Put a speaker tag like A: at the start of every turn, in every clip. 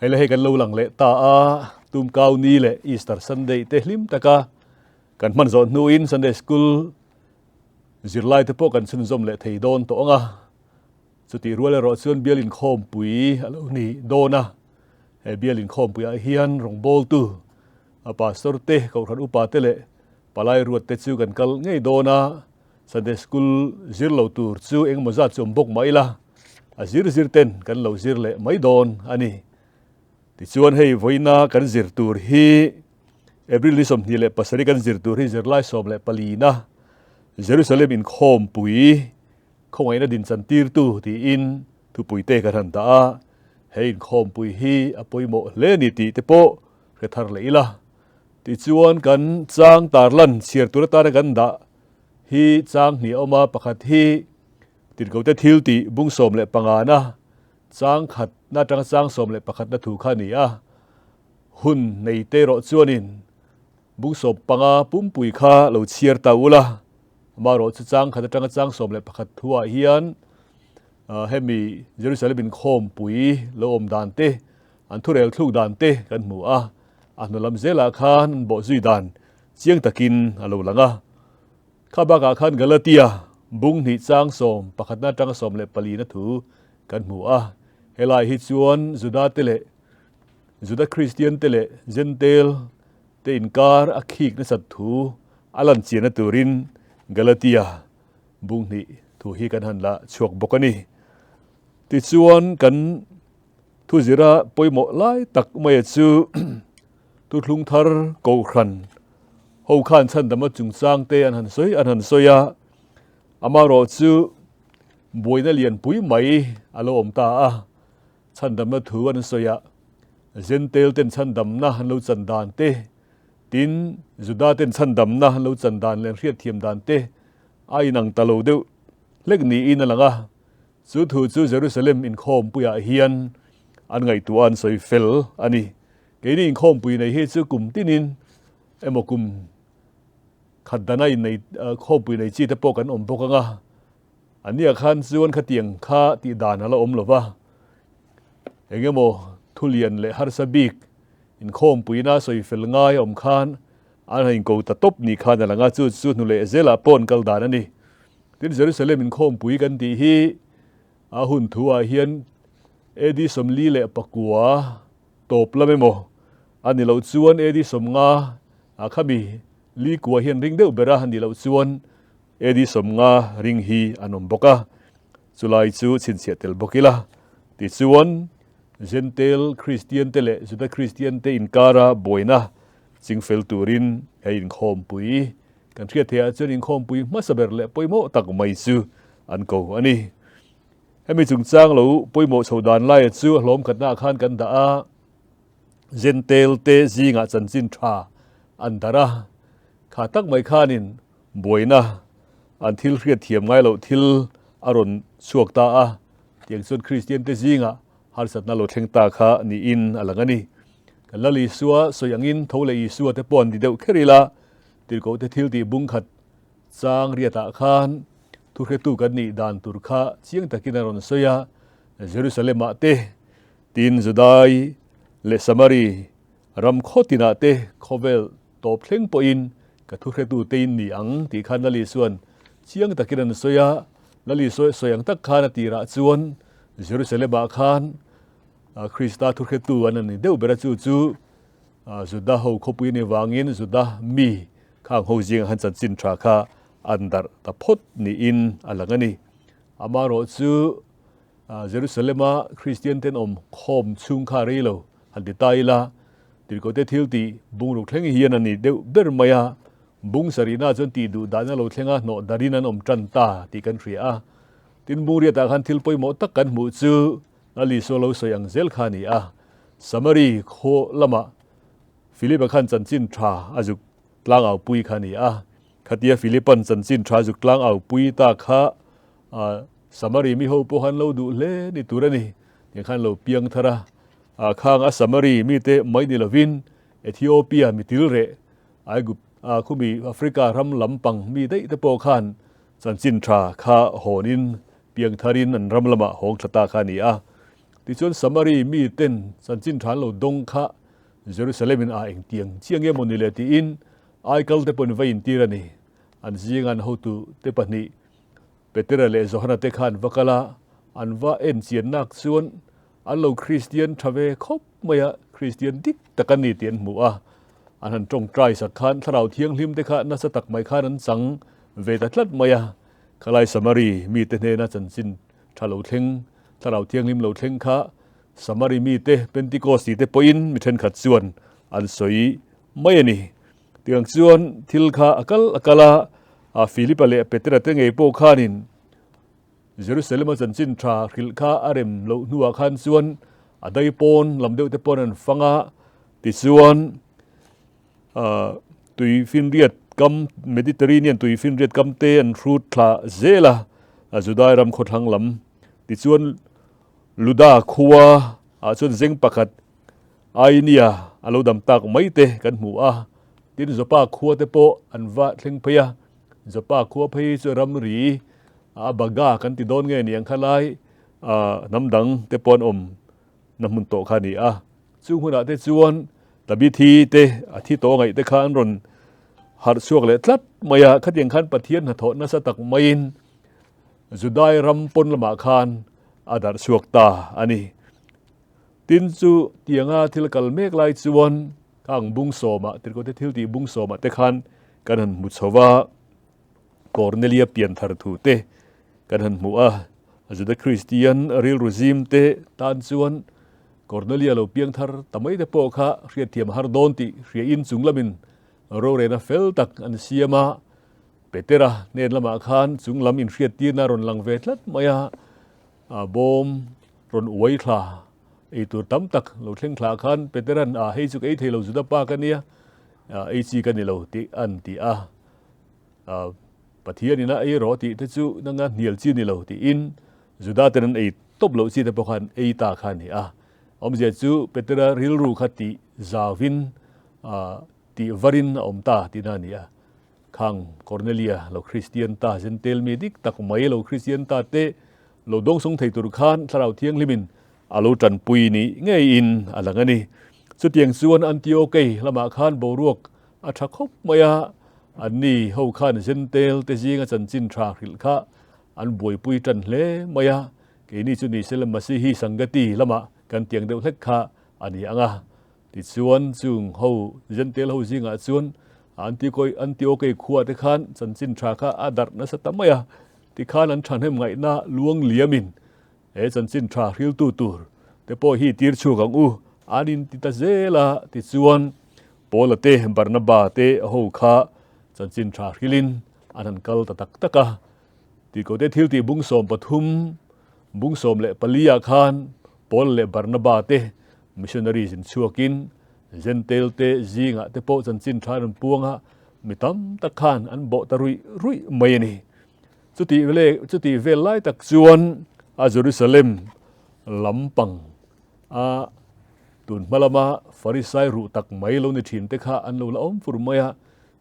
A: Hei le hei kan lo lang leh ta a, Tumkau ni leh Easter Sunday te hlim taka kan hman zawh hnuin Sunday School zirlai te pawh kan chhunzawm leh thei dawn tawh ang a. Chutih rual erawh chuan bial inkhawmpui a lo ni dawn a, he bial inkhawmpuiah hian rawngbawltu a pastor te, kohhran upa te leh palai ruat te chu kan kal ngei dawn a, Sunday School zir lo tur chu engemaw zat chu awm bawk mah ila, a zir zir ten kan lo zir leh mai dawn a ni. Tichuan hei vawiina kan zir tur hi April ni 27 kan zir tur hi zirlai 14 na Jerusalem inkhawmpui Khawngaihna dinchan tirtu tiin thupuite kan han dah a, he inkhawmpui hi a pawimawh hle a ni tih te pawh hre thar leh ila. Tichuan kan chang tarlan chhiar tur atana kan dah hi chang hnih a awm a, pakhat hi Tirhkote thil tih bung 15 na chang khatna atanga chang 11 na thu kha a ni a, hun nei te erawh chuanin bung 15 pumpui kha lo chhiar ta ula. Amaherawh chu chang khat atanga chang 11 thuah hian hemi Jerusalem inkhawmpui lo awm dan te, an thurel thluk dan te kan hmu a, a hnu lam zelah khan an bawhzui dan chiang takin a lo lang a. Kha bakah khan Galatia bung hnih chang sawm pakhatna atanga 14 na thu kan hmu a. Helai hi chuan Juda te leh Juda Kristian te leh Jentail te inkar a khik nasat thu a lan chianna turin Galatia bung hnih thu hi kan han la chhuak bawk a ni. Tichuan kan thu zira pawimawh lai tak maia chu Thuthlung Thar Kohhran ho khan chhandama chungchang te an han sawi an han sawi a, amaherawh chu buaina lianpui mai a lo awm ta a. Chhandamna thu an sawi a, Jentail ten chhandamna an lo chan dan te, tin Juda ten chhandamna an lo chan dan leh an hriatthiam dan te a inang ta lo deuh hlek niin a lang a. Chu thu chu Jerusalem inkhawmpuiah hian an ngaihtuah an sawi fel a ni. Keini inkhawmpui nei hi chu kum tinin emaw kum khat dana innei khawmpui nei chi te pawh kan awm bawk ang a. Ania khan chuan khatiang kha tih dan a la awm lo va, eng emaw thu lian leh harsa bik inkhawmpuina sawi fel ngai a awm khan an han inko ta tawp ni khan a lang a, chu chu hnu leh zelah pawh an kal dan a ni. Tin, Jerusalem inkhawmpui kan tih hi a hun thu ah hian AD 49 tawp lam emaw a ni loh chuan AD 50 ah khami li kua hian ring deuh ber a ni loh chuan AD 50 ring hi an awm bawk a, chulai chu chhinchhiah tel bawk ila. Tichuan, Jentail Kristiante leh Juda Kristiante inkara buaina chingfel turin he inkhawmpui kan hriat theihah chuan inkhawmpui hmasa ber leh pawimawh tak mai chu an ko a ni. Hemi chungchang lo pawimawh chho dan laia chu a hlawm khatnaah khan kan dah a, Jentail te zingah chanchin tha an darh a, kha tak mai khanin Buaina an thil hriat thiam ngai loh thil a rawn chhuak ta a, tiang chuan Kristian te zingah harsatna lo thleng ta kha niin a lang a ni. Kan Lal Isua sawi angin tho leh Isua te pawh an ti deuh kher ila, tirhkoh te thil tih bung khat chang riatah khan thuhretu kan nih dan tur kha chiang takin a rawn sawi a, Jerusalem-ah te, tin Judai leh Samari ram khaw tinah te khawvel Tawp thleng pawhin ka thuhretu te in ni ang tih khan Lali chuan chiang takin an sawi a, Lali sawi sawi ang tak khan a tirah chuan Jerusalem-ah khan Krista thuhretu an ni deuh ber a, chu chu Juda ho khawpui a nih vangin Juda mi khang ho zingah khan chanchin tha kha an darh ta phawt niin a lang a ni. Amaherawh chu Jerusalem-a Kristian ten awm khawm chhung kha rei lo han ti ta ila, Tirhkohte thil tih bungruk thleng hian a ni deuh ber mai a, bung sarihna chuan tih duh dahna lo thlenga hnawh darin an awm tan ta tih kan hria a. Tin, bungriatah khan thil pawimawh tak kan hmuh chu Lal Isua lo sawi ang zel kha a ni a. Samari khaw lamah Philip-a khan chanchin tha a zuk tlang au pui kha a ni a. Khatia Philip-a'n chanchin tha a zuk tlang au pui ta kha Samari mi ho pawh khan lo duh hle ni tur a ni. Tiang khan lo piang thar a. A khang a Samari mite mai ni lovin Ethiopia mi til reh Aigup a khumi Africa ram lampang mi daih te pawh khan chanchin tha kha hawnin piang tharin an ram lamah hawng tha ta kha a ni a. Tichuan Samari miten chanchin tha an lo dawng kha Jerusalem in a engtiang chiang nge maw ni le tiin aikal te pawhin va intir a ni. An zinga an hotu te pahnih Petera leh Johana te khan va kal a, an va en chian nak chuan an lo Kristian tha ve khawp mai a, Kristian dik tak an ni tih an hmu a. An han tawngtai sak khan Thlarau Thianghlim te kha nasa tak mai khan an chang ve ta tlat mai a. Khalai Samari mite hnena chanchin tha lo thleng, Thlarau Thianghlim lo thleng kha Samari mite Pentecost tih te pawhin mi thenkhat chuan an sawi mai a ni. Tiang chuan thil kha a kal a kal a, Philipa leh Petera te ngei pawh khanin Jerusalem-a chanchin tha hrilh kha a rem loh hnuah khan chuan a dai pawn lam deuh te pawn an fang a, tichuan tuifinriat kam Mediterranean tuifinriat kam te an hrut thla zel a, Judai ram khawthlang lam. Tichuan Luda khua ah chuan zeng pakhat Ainia a lo dam tak mai te kan hmu a, tin Joppa khua te pawh an va thleng phei a, Joppa khua phei chu ramri a baga kan ti dawn nge ni ang kha lai hnam dang te pawh an awm na hmun tawh kha a ni a, chung hunah te chuan Tabithi te a thi tawh ngaih te kha an rawn harh chhuak leh tlat mai a, khatiang khan Pathian hnathawh nasa tak maiin Judai ram pawn lamah khan a darh chhuak ta a ni. Tin chu tianga thil kal mek lai chuan khang bung sawmah, Tirhkohte thil tih bung sawmah te khan kan han hmu chho va, Kornelia pianthar thu te kan han hmu a, Juda Kristian rilru zim te tan chuan Kornelia lo piangthar ta mai te pawh kha hriatthiam a har dawn tih hriain chung lamin rorena fel tak an siam a, Petera hnen lamah khan chung lam inhriattirna a rawn lang ve tlat mai a. A bawm rawn uai thla ei tur tam tak lo thleng thla khan Peteran a hei chu ka ei thei lo Juda pa ka nia ei chi ka ni lo tih an ti a, Pathian ina ei rawh tih te chu nanga hnial chi ni lo tiin Juda ten an ei tawp loh chi te pawh khan ei ta kha a ni a. Awmzia chu Petera rilru kha tih zauvin tih varin a awm ta tihna a ni a. Khang Cornelia lo Kristian ta Jentail mi dik tak mai lo Kristian ta te lo dawngsawng thei tur khan Thlarau Thianghlimin a lo tanpui ni ngeiin a lang a ni. Chutiang chuan Antiokei lamah khan boruak a tha khawp mai a, anni ho khan Jentail te zinga chanchin tha hrilh kha an buaipui tan hle mai a, keini chu ni sela Masihi Sangati lamah kan tiang deuh hlek kha a ni ang a. Tichuan, chung ho Jentail ho zingah chuan Antiokei khua te khan chanchin tha kha a darh nasa ta mai a, tikhan an thahnem ngaihna luang liamin he chanchin tha hriltu tur te pawh hi tir chhuak ang u an inti ta zel a. Tichuan, Paula te Barnaba te ho kha chanchin tha hrilin an han kal ta tak tak a. Tikote thiltih bung 13, bung 14 ah khan Paula leh Barnaba te Missionaries in chhuakin Jentail te zingah te pawh chanchin tha an rawn puang a, mi tam tak khan an bawh ta ruih ruih mai a ni. Chutih leh chutih vel lai tak chuan a Jerusalem lampang a tun hma lama Farisai ruh tak mai lo ni thin te kha an lo la awm fur mai a,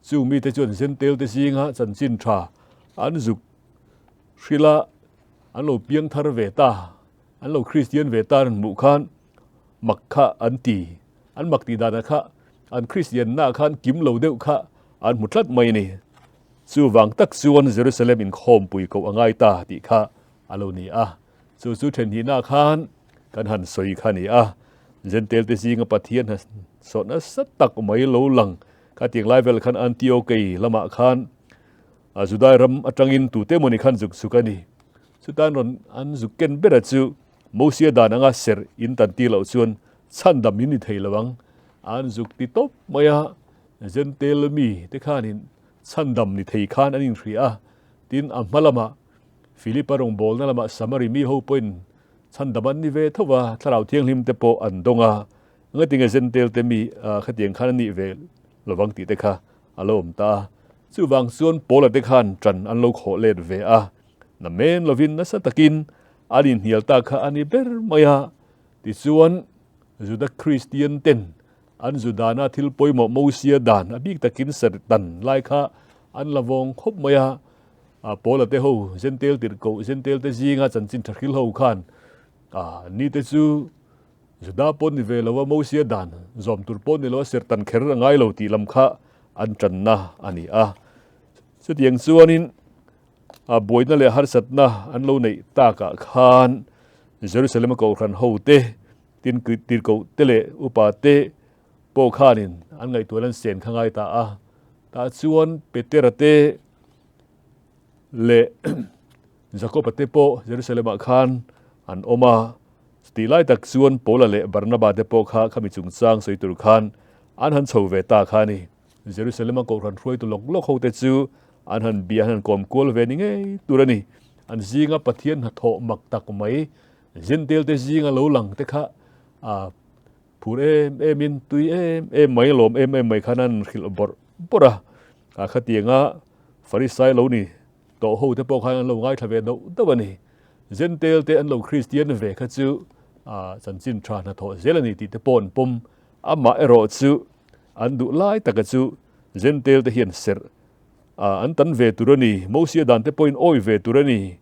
A: chung mite chuan Jentail te zinga chanchin tha an zuk hrilh a, an lo piang thar ve ta. An lo Kristian ve tan an hmuh khan mak kha an ti. An mak tih danah kha an Kristianna khan kim lo deuh kha an hmu tlat mai a ni. Chuvang tak chuan Jerusalem inkhawmpui koh a ngai ta tih kha a lo ni a. Chu chu thenhnihna khan kan han sawi kha a ni a. Jentail te zinga Pathian hna sawh nasa tak mai lo lang kha tiang lai vel khan Antiokei lamah khan Judai ram atangin tute emawni khan zuk chhuk a ni. Chutan rawn an zuk ken bera chu Mosia dan anga serh in tan tir loh chuan chhandam in ni thei lo ang. An zuk ti tawp mai a, Jentail mi te khanin chhandam ni thei khan an inhria a, tin a hma lamah Philipa rawngbawlna lamah Samari mi ho pawhin chhandam an ni ve tho va, Thlarau Thianghlim te pawh an dawng a, ngatinge Jentail te mi khatiang khan an nih ve lovang tih te kha a lo awm ta a. Chuvang chuan Paula te khan ṭan an lo khawh let ve a. Na men lovin nasa takin an inhnial ta kha a ni ber mai a. Tichuan, Juda Kristian ten an Judana thil pawimawh Mosia dan a bik takin serhtan lai kha an la vawng khawp mai a. Paula te ho, Jentail tirhkoh, Jentail te zinga chanchin tha hril ho khan. A, ni te chu Juda pawh ni ve lo a, Mosia dan zawm tur pawh ni lo a, serhtan kher a ngai lo tih lam kha an tanna a ni a. Chutiang chuanin a buaina leh harsatna an lo neih takah khan Jerusalem-a kohhran hote, tin tirhkohte leh upate pawh khanin an ngaihtuahna an sen kha ngai ta a. Tah chuan Petera te leh Jakoba te pawh Jerusalem-ah khan an awm a. Chutih lai tak chuan Paula leh Barnaba te pawh kha khami chungchang sawi tur khan an han chho ve ta kha a ni. Jerusalem-a kohhran hruaitu lawk lawk hote chu an han bia, an han kawm kual ve ni ngei tur a ni. An zinga Pathian hnathawh mak tak mai, Jentail te zinga lo lang te kha a phur em emin, tui em em mai, lawm em em mai khan an hrilh bawrh bawrh a. A khatianga Farisai lo ni tawh ho te pawh khan an lo ngaithla ve dauh dauh a ni. Jentail te an lo Kristian ve kha chu chanchin tha hnathawh zel a ni tih te pawh an pawm. Amah erawh chu an duh lai taka chu Jentail te hian serh an tan ve tur a ni, Mosia dan te pawhin awi ve tur a ni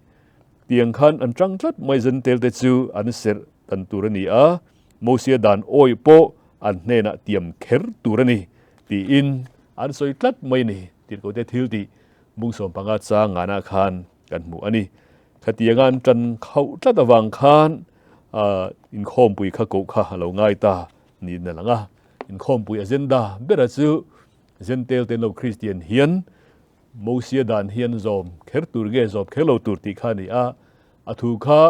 A: tiang khan an tang tlat mai. Jentail te chu an serh tan tur a ni a, Mosia dan awi pawh an hnenah tiam kher tur a ni tiin an sawi tlat mai a ni. Tirhkohte thil tih bung 15 chang nganah khan kan hmu a ni. Khatianga an tan khauh tlat avang khan inkhawmpui kha koh kha a lo ngai ta niin a lang a. Inkhawmpui agenda bera chu Jentail te lo Kristian hian Mosia dan hian zawm kher tur nge zawm kher lo tur tih kha a ni a. A thu kha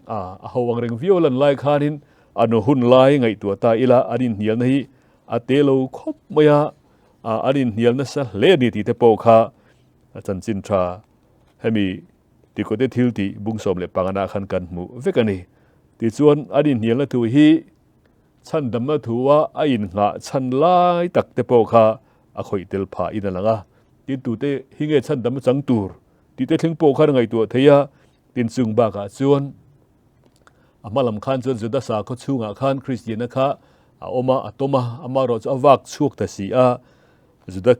A: a ho ang reng viau lan lai khanin a nu hun lai ngaihtuah ta ila an inhnialna hi a te lo khawp mai a, an inhnial nasa hle a ni tih te pawh kha a chanchin tha hemi Tikote thil tih bung 15 nah khan kan hmuh vek a ni. Tichuan an inhnialna thu hi chhandamna thua a innghah chhan lai tak te pawh kha a khawih tel phah in a lang a. Tin tute hi nge chhandamna chang tur tih te thleng pawh khan a ngaihtuah thei a. Tin chung bakah chuan a hma lam khan chuan Juda sakhaw chhungah khan Kristianna kha a awm a, a tawm a, amaherawh chu a vak chhuak ta si a. Juda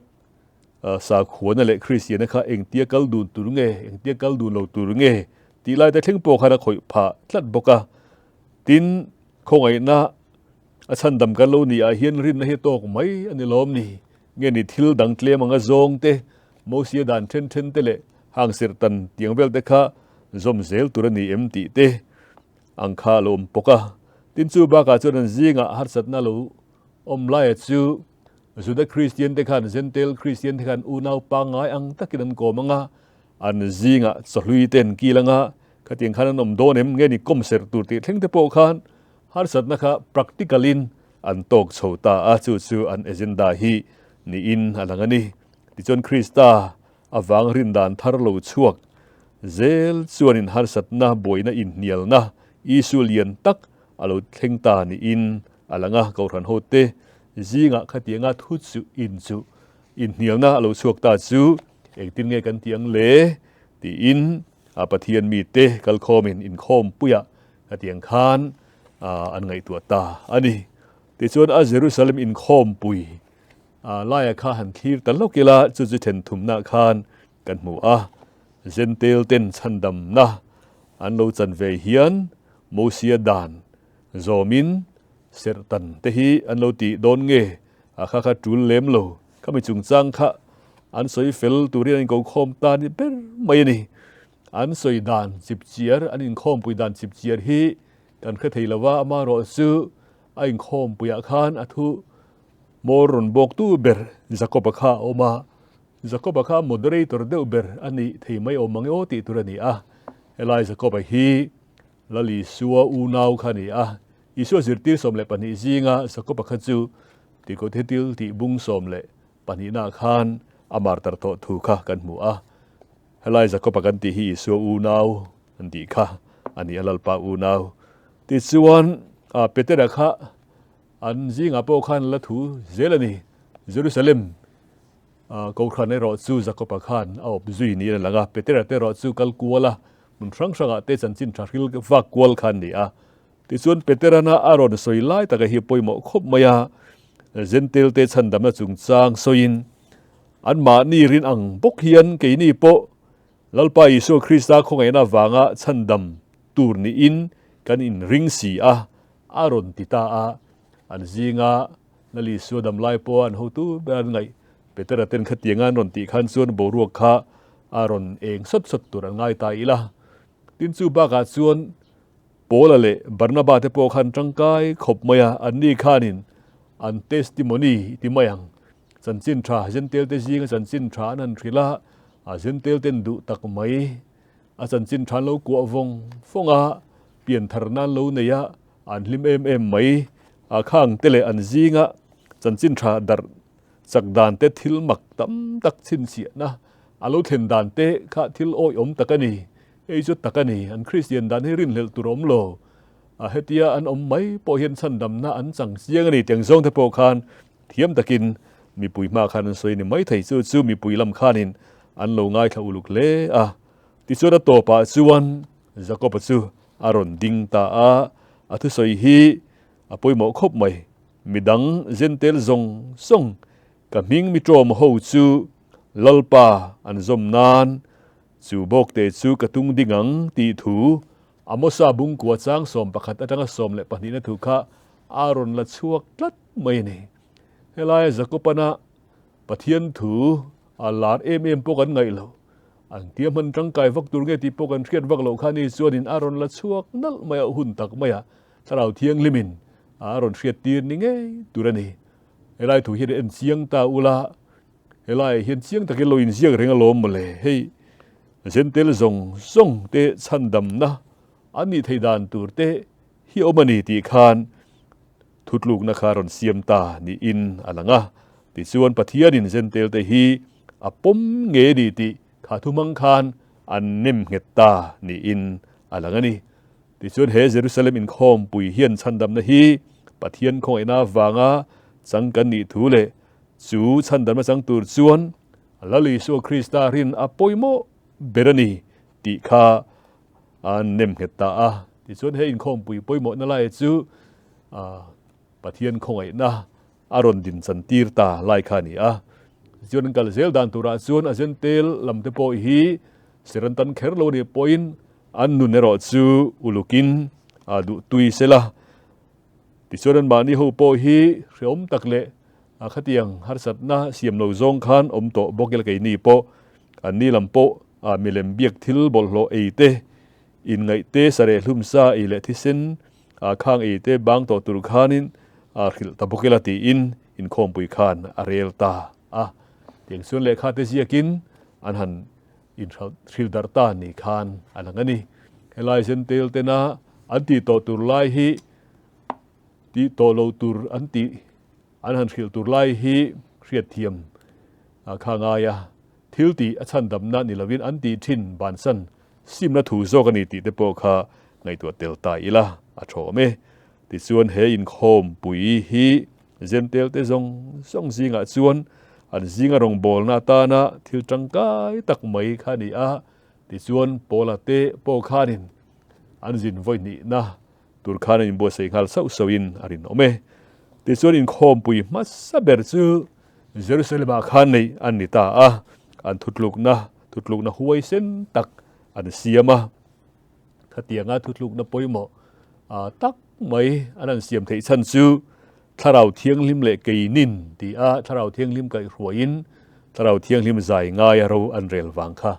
A: Sakhuana leh Kristiana kha engtia kal dun tur nge, engtia kal dun lo tur nge tih lai te thleng pawh khan a khawih phah tlat bawk a. Tin, khawngaihna a chhandam kan lo nih ah hian rinna hi tawk mai a ni lawm ni? Nge ni thil dang tlem anga zawng te, Mosia dan then then te leh hang serhtan tiang vel te kha zawm zel tur a ni em tih te ang kha a lo awm bawk a. Tin, chu bakah chuan an zingah harsatna lo awm laia chu Juda Kristian te khan Jentail Kristian te khan unau pangngai ang takin an kawm ang a, an zingah chawhlui te an kil ang a, khatiang khan an awm dawn em nge ni kawm serh tur tih thleng te pawh khan harsatna kha practical in an tawk chho ta a, chu chu an agenda hi niin a lang a ni. Tichuan Krista avang rindan thar lo chhuak zel chuanin harsatna buaina inhnialna issue lian tak a lo thleng ta niin a lang a, Kohhran hote zingah khatianga thu chu in chu inhnialna a lo chhuak ta chu engtin nge kan tih ang le tiin a Pathian mite kalkhawmin inkhawmpuiah khatiang khan an ngaihtuah ta a ni. Tichuan a Jerusalem inkhawmpui laia kha han thlir ta lawk ila chu chu then thumna khan kan hmu a, Jentail ten chhandamna an lo chan ve hian Mosia dan Zawmin serhtan te hi an lo tih dawn nge? A kha kha tul lem lo. Khami chungchang kha an sawi fel turin an inkokhawm ta ni ber mai a ni. An sawi dan chipchiar, an inkhawmpui dan chipchiar hi kan hre thei lo va, amaherawh chu a inkhawmpuiah khan a thu hmawr rawn bawktu ber Jakob-a kha a awm a. Jakob-a kha moderator deuh ber a nih thei mai awm ang e aw tih tur a ni a. Helai Jakob-a hi Lal Isua unau kha a ni a, Isua zirtir 12 zinga Jakoba kha chu Tikothetil tih bung 12 nah khan a martar tawh thu kha kan hmu a. Helai Jakoba kan tih hi Isua unau an tih kha a ni a, Lalpa unau. Tichuan, Petera kha an zingah pawh khan la thu zel a ni. Jerusalem Kohhran erawh chu Jakoba khan a awp zui niin a lang a, Petera te erawh chu kal kual a, hmun hrang hrangah te chanchin tha hril vak kual kha an ni a. Tichuan Peterana a rawn sawi lai taka hi pawimawh khawp mai a, Jentail te chhandamna chungchang sawiin, Anmahni rin ang bawk hian keini pawh Lalpa Isua Krista khawngaihna avanga chhandam tur niin kan inring si a, a rawn ti ta a. An zinga Lal Isua dam lai pawha an hotu ber an ngaih Petera ten khatianga an rawn tih khan chuan boruak kha a rawn eng sawt sawt tur an ngai ta ila. Tin chu bakah chuan Paula leh Barnaba te pawh khan tangkai khawp mai a, anni khanin an testimony i ti mai ang. Chanchin tha Jentail te zinga chanchin tha an han hrilh a, a Jentail ten duh tak mai a chanchin tha an lo kuah vawng vawng a, pianthar nan lo nei a, an hlim em em mai. A khang te leh an zinga chanchin tha darh chak dan te thil mak tam tak chhinchhiahna a lo thlen dan te kha thil awihawm tak a ni. Hei chu tak a ni, an Kristian dan hi rinhlelh tur awm lo. A hetia an awm mai pawh hian chhandamna an chang chiang a ni tiang zawng te pawh khan thiam takin mipui hma khan an sawi a ni mai thei. Chu chu mipui lam khanin an lo ngaithla uluk hle a. Tichuan a tawpah chuan Jakob-a chu a rawn ding ta a, a thusawi hi a pawimawh khawp mai. Midang Jentail zawng zawng ka hming mi ṭawm ho chu Lalpa an zawm nan Chu bawkte chu ka tung ding ang tih thu Amosa bungkua chang 11 atanga 12 na thu kha a rawn la chhuak tlat mai a ni. Helaia Jakobana Pathian thu a lar em em pawh kan ngaih lo. An tia hman tangkai vak tur nge tih pawh kan hriat vak loh kha ni chuanin a rawn la chhuak nalh mai a, hun tak maia Thlarau Thianghlimin a rawn hriat tir ni ngei tur a ni. Helai thu hian en chiang ta ula. Helaiah hian chiang takin lo inziak reng alawm mawle, hei Zentel zawng zawng te chhandamna an nih theih dan tur te hi awm a ni tih khan thutlukna kha rawn siam ta niin a lang a. Tichuan Pathianin Zentel te hi a pawm ngei a ni tih kha thumang khan an nem nghet ta niin a lang a ni. Tichuan he Jerusalem inkhawmpui hian chhandamna hi Pathian khawngaihna avanga chang kan nih thu leh Chu chhandamna chang tur chuan Lal Isua Krista rin a pawimawh ber a ni tih kha a nem nghet ta a. Tichuan he inkhawmpui pawimawhna lai chu Pathian khawngaihna a rawn din chan tir ta lai kha a ni a. Tichuan an kal zel dan turah chuan a Jentail lam te pawh hi ser an tan kher lo a nih pawhin an nun erawh chu ulukin a duhtui sela. Tichuan anmahni ho pawh hi hreawm tak leh a khatiang harsatna siam lo zawng khan awm tawh bawk ila keini pawh anni lam pawh a milem biak thil bawlhhlawh ei te, inngaih te, sareh hlum sa ei leh thisen a khang ei te bang tawh tur khanin a hrilh ta bawk ila tiin inkhawmpui khan a rel ta a. Tiang chuan lehkha te ziakin an han inhrilh darh ta ni khan a lang a ni. Helai Jentail tena an tih tawh tur lai hi tih tawh lo tur an tih an han hrilh tur lai hi hriatthiam kha ngai a, thil tih a chhandamna ni lovin an tih thin bansan simna thu zawk a ni tih te pawh kha ngaihtuah tel ta ila a tha awm e. Tichuan he inkhawmpui hi Jentail te zawng zawng zingah chuan an zinga rawngbawlna atana thil tangkai tak mai kha a ni a, tichuan Paula te pawh khanin an zin vawi hnihna tur khan an inbuatsaih nghal sauh sauhin a rinawm e. Tichuan inkhawmpui hmasa ber chu Jerusalem-ah khan neih an ni ta a, an thutlukna thutlukna huaisen tak an siam a. Khatianga thutlukna pawimawh tak mai an han siam theih chhan chu Thlarau Thianghlim leh keinin ti a Thlarau Thianghlim kaihhruaiin Thlarau Thianghlim zai ngaia ro an rel vang kha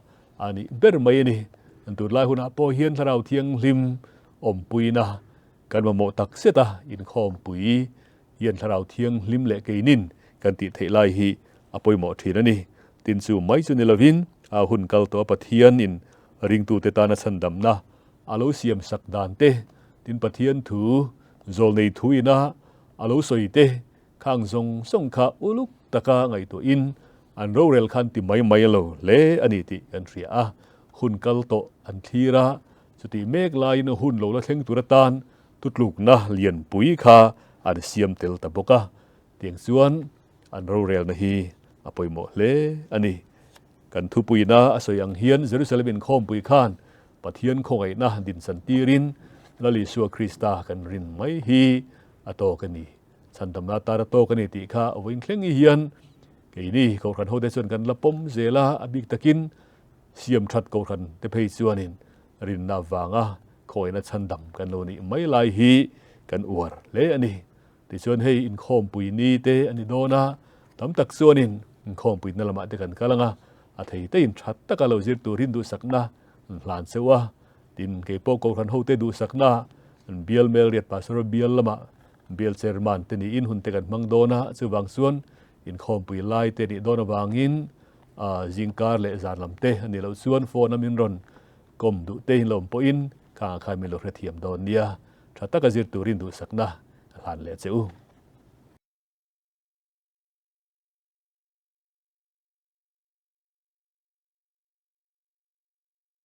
A: a nih ber mai a ni. An tunlai hunah pawh hian Thlarau Thianghlim awmpuina kan mamawh tak zet a, inkhawmpui hian Thlarau Thianghlim leh keinin kan tih theih lai hi a pawimawh thin a ni. Tin chu mai chu ni lovin a hun kal tawh a Pathianin ringtute tana chhandamna a lo siam sak dan te, tin Pathian thu zawlnei thu ina a lo sawi te Khang zawng zawng kha uluk taka ngaihtuahin an rorel khan ti mai mai lo hle a ni tih kan hria a, hun kal tawh an thlir a, chutih mek laiin hun lo la thleng tur atan thutlukna lianpui kha an siam tel ta bawk a, tiang chuan an rorelna hi a pawimawh hle a ni. Kan thupuina a sawi ang hian Jerusalem inkhawmpui khan Pathian khawngaihna dinsan tirin Lal Isua Krista kan rin mai hi a tawk a ni. Chhandamna tar a tawk a ni tih kha vawiin thleng hian keini Kohhran hote chuan kan la pawm zel a, a bik takin siam that Kohhran te phei chuanin rinna vanga Khawina chhandam kan lo nih mai lai hi kan uar hle a ni. Tichuan hei inkhawmpui ni te a ni dawn a, tam tak chuanin inkhawmpuina lamah te kan kal ang a, a thei tein tha taka lo zir turin duhsakna an hlan cheu a. Tin, kei pawh Kohhran hote duhsakna an bial Melriat Pastor bial lamah bial chairman te niin hun te kan hmang dawn a, chuvang chuan inkhawmpui lai te nih dawn avangin zingkar leh zan lam te a nih loh chuan phone a min rawn Kawm duh te in lo awm pawhin khangah khan min lo hrethiam dawn nia, tha taka zir turin duhsakna a hlan leh che u.